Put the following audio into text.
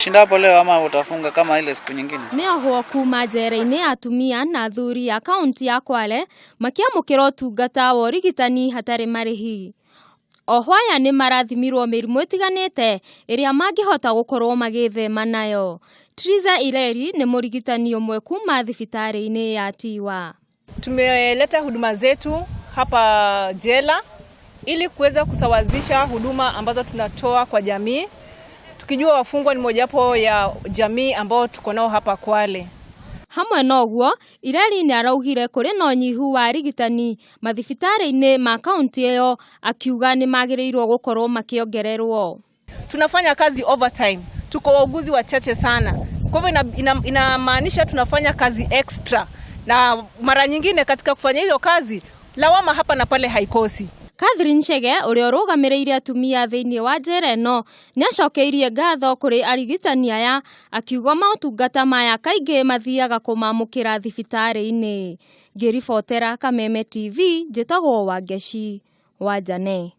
Shinda hapo leo ama utafunga kama ile siku nyingine? Nĩ ohwo kuma njera-inĩ atumia na athuri a kaunti ya Kwale makĩamũkĩra ũtungata wa ũrigitani hatarĩ marĩhi. Ohwo aya nĩ marathimirwo mĩrimũ ĩtiganĩte ĩrĩa mangĩhota gũkorwo magĩthema nayo. Triza Ireri nĩ mũrigitani ũmwe kuma thibitarĩ-inĩ ya Tiwa. Tumeleta huduma zetu hapa jela ili kuweza kusawazisha huduma ambazo tunatoa kwa jamii, tukijua wafungwa ni mojawapo ya jamii ambao tuko nao hapa Kwale. Hamwe na ũguo, Ireri nĩ araugire kũrĩ na ũnyihu wa arigitani mathibitarĩ-inĩ ma kaunti ĩyo, akiuga nĩ magĩrĩirwo gũkorwo makĩongererwo. Tunafanya kazi overtime, tuko wauguzi wachache sana, kwa hivyo inamaanisha tunafanya kazi extra, na mara nyingine katika kufanya hiyo kazi lawama hapa na pale haikosi. Catherine Chege ũrĩa ũrũgamĩrĩire atumia thĩinĩ wa njera ĩno nĩ acokeirie ngatho kũrĩ arigitani aya, akiuga maũtungata maya kaingĩ mathiaga kũmamũkĩra thibitarĩ-inĩ. Ngĩribotera Kameme TV, njĩtagwo Wangeci wa Njane.